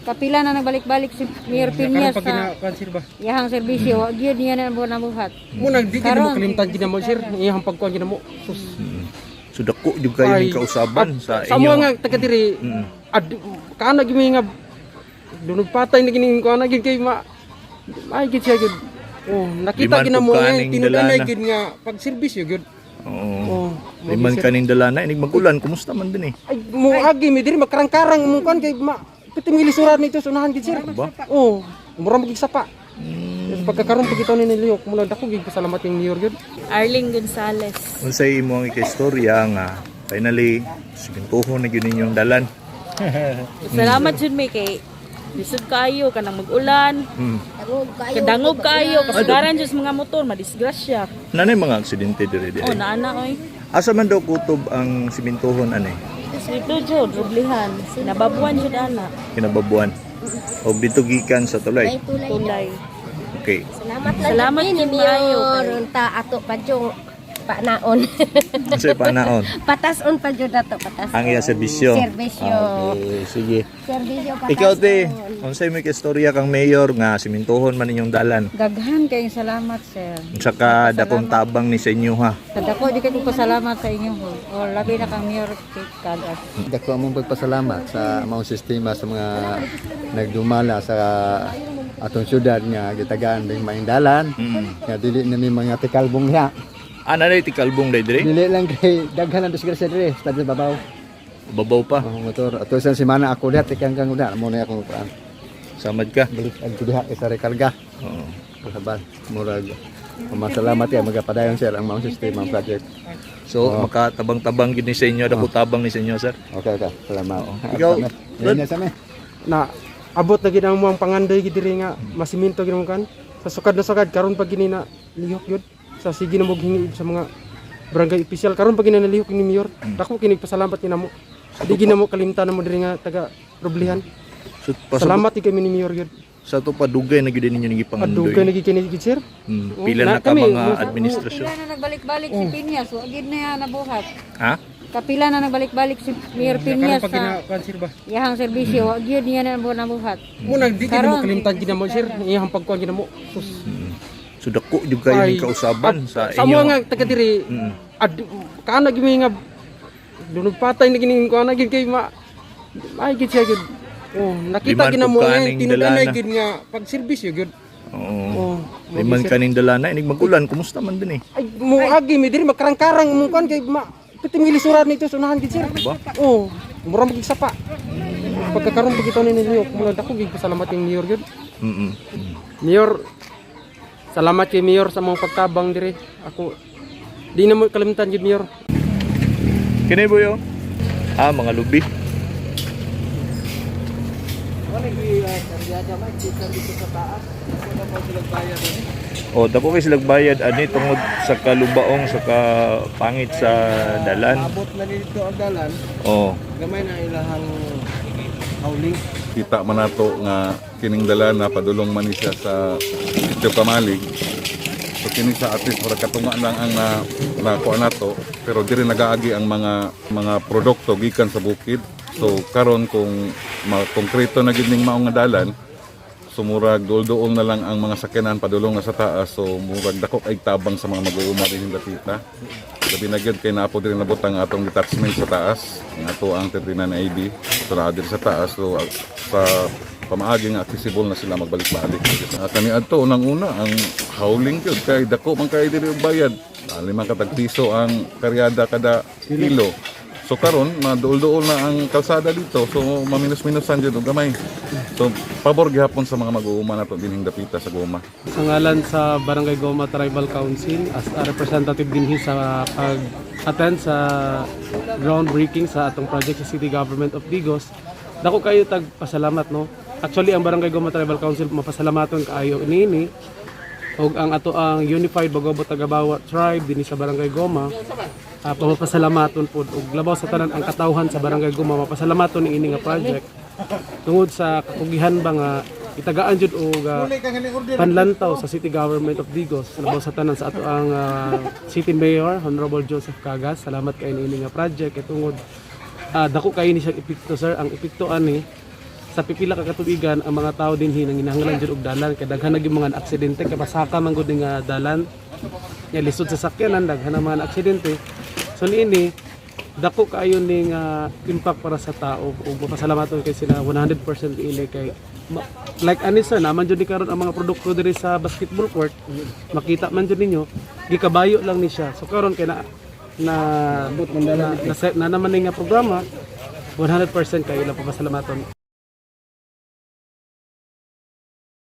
Kapila na nagbalik-balik si Mayor Piñas Karon pag sa gina sir ba. iyahang serbisyo, wa gyud niya na nabuhat. Mo nang di gid mo Karon, kalimtan gid mo, sir, iyang pagkuan gid mo. Sus. So dako jud kayo Ay, ning kausaban sa Sa inyo. mga nga taga diri ad kaana gyud mi nga dunog patay na gining kuan na gid kay ma ay gid siya gid. Oh, nakita Liman gid na pud mo nga kaning tinud-anay dalana. gid nga pag serbisyo gid. Oo. Oh, Liman kaning dalana inig magulan, kumusta man din eh? Ay, mo agi mi diri makarang-karang mo kuan kay ma piting ilisuran nito sa unahan gid, sir. Ba? Oh, mura magig sapa. Pagkakaroon pag ito ni Leo, muna dako gid pasalamat yung mayor gid. Arling Gonzales. Unsay imo ang istorya nga finally simintuhon na gyud ninyong dalan? Salamat jud mi kay lisod kaayo kanang mag-ulan. Kadangog kaayo kasagaran jud sa mga motor madisgrasya. Nanay mga aksidente diri Oh, diri. naana oy. Asa man daw kutob ang simintuhon ani? Dito jud rublihan, nababuan jud ana. Kinababuan. O dito gikan sa tulay. Tulay. Okay. Salamat lang Salamat jud ni jud maayo. Mayor unta ato pa jung panaon. Unsay panaon? Patason pa jud ato patas. Ang iya serbisyo. Serbisyo. Okay, sige. Serbisyo patason. Ikaw, te, unsay may istorya kang mayor nga simintuhon man inyong dalan? Daghan kayong salamat, sir. Unsa ka dakong tabang ni sa inyo ha? Dako di kay ko pasalamat sa inyo. Ho. O labi na kang Mayor Cagas. Dako among pagpasalamat sa maong sistema sa mga nagdumala sa atong syudad nga gitagaan bing maayong dalan nga dili na mi mga tikalbong diha. Ah, nanay tikalbong day diri? Dili lang kay daghan ang disgrasya diri sa babaw. Babaw pa. Ang motor ato isang semana ako diha tikang kang uda mo na akong kuan. Samad ka. Balik ang diha isa rekarga. Oo. Pasabal murag masalamat ya magapadayon, sir, ang maong sistema ang project. So, makatabang-tabang gid ni sa inyo, dako tabang ni sa inyo, sir. Okay. Salamat. Ikaw, Yan na sa mi. Na abot na gid ang mga pangandoy gid diri nga masiminto gid mo kan. Sa sukad na sukad karon pag gini na lihok gyud sa sige na mo hingi sa mga barangay official karon pag gini na lihok ni mayor. Dako kini pasalamat ni namo. Di gid namo kalimtan namo diri nga taga Rublihan. So, Salamat gid kami ni mayor gyud. Sa to padugay na gyud ninyo nang Adugay gipangandoy. na gid kini gid, sir. Pila na Na ka kami, mga administrasyon? Kapila na nagbalik-balik si Piñas, wa gyud niya nabuhat. Ha? Kapila na nagbalik-balik si Mayor Karon Piñas pag gina sa kuan sir ba. iyahang serbisyo, wa gyud niya na nabuhat. Mo nang di gid mo Karon, kalimtan gid namo, sir, iyang pagkuan gid namo. Sus. So dako jud kayo ning Ay, kausaban sa Sa inyo. mga nga taga diri ad kaana gid mi nga dunog patay na gining kuan na gid kay ma ay gid siya gid. Oh, nakita Liman gid na pud mo nga kaning tinud-anay dalana. gid nga pag serbisyo gid. Oo. Oh, Liman kaning dalana inig magulan, kumusta man din eh? Ay, mo agi mi diri makarang-karang mo kuan kay ma piting ilisuran nito sa unahan gid, sir. Ba? Oh, mura magig sapa. Pagkakaroon pag ito ni Leo, muna dako gid pasalamat yung mayor gid. Mayor, salamat kay mayor sa mga pagtabang diri. Ako di na mo kalimtan gid, mayor. Kini boyo? Ah, mga lubi. Oh, dako kay silag bayad ani tungod sa kalubaong sa kapangit sa dalan. Abot na dito ang dalan, Oh, gamay na ilahang howling. Kita man nato nga kining dala na padulong man ni siya sa Sitio Kamalig. So kini sa at least murag katunga lang ang na nakuha nato pero diri nagaagi ang mga produkto gikan sa bukid. So karon kung makongkreto na gid ning maong nga dalan, so murag duol-duol na lang ang mga sakyanan padulong na sa taas, so murag dako ay tabang sa mga mag-uuma din dapita. Labi na gyud kay naapo diri nabutang atong detachment sa taas, ang ato ang 39 AB. So naa diri sa taas, so sa pamaagi nga accessible na sila magbalik-balik. Kani adto unang-una ang howling gyud kay dako man kay diri og bayad. 5 katag piso ang karyada kada kilo. So karon maduol-duol na ang kalsada dito. So maminus-minusan jud og gamay. So pabor gihapon sa mga mag-uuma nato dinhing dapita sa Goma. Sa ngalan sa Barangay Goma Tribal Council as a representative din sa pag-attend sa groundbreaking sa atong project sa City Government of Digos. Dako kayo tag pasalamat, no. Actually, ang Barangay Goma Tribal Council mapasalamaton kaayo niini ug ang ato ang Unified Bagobo Tagabawa Tribe dinhi sa Barangay Goma, pamapasalamaton pod ug labaw sa tanan ang katawhan sa Barangay Goma mapasalamaton ni ini nga project tungod sa kakugihan ba nga itagaan jud og panlantaw sa City Government of Digos, labaw sa tanan sa ato ang City Mayor Honorable Joseph Cagas. Salamat kay niini nga project kay tungod dako kay ni siya epekto, sir, ang epekto ani. Sa pipila ka katubigan ang mga tao dinhi nanginahanglan jud og dalan kay daghan na gyud mga aksidente kay pasaka man gud nga dalan nya, lisod sa sakyanan, daghan ang mga aksidente. So niini dako kaayo ning impact para sa tao ug mapasalamaton kay sila 100% niini kay like ani sir, naman jud ni karon ang mga produkto diri sa basketball court, makita man jud ninyo, gikabayo lang ni siya. So karon kay na na na, na, na naman ni nga programa, 100% kayo lang papasalamaton.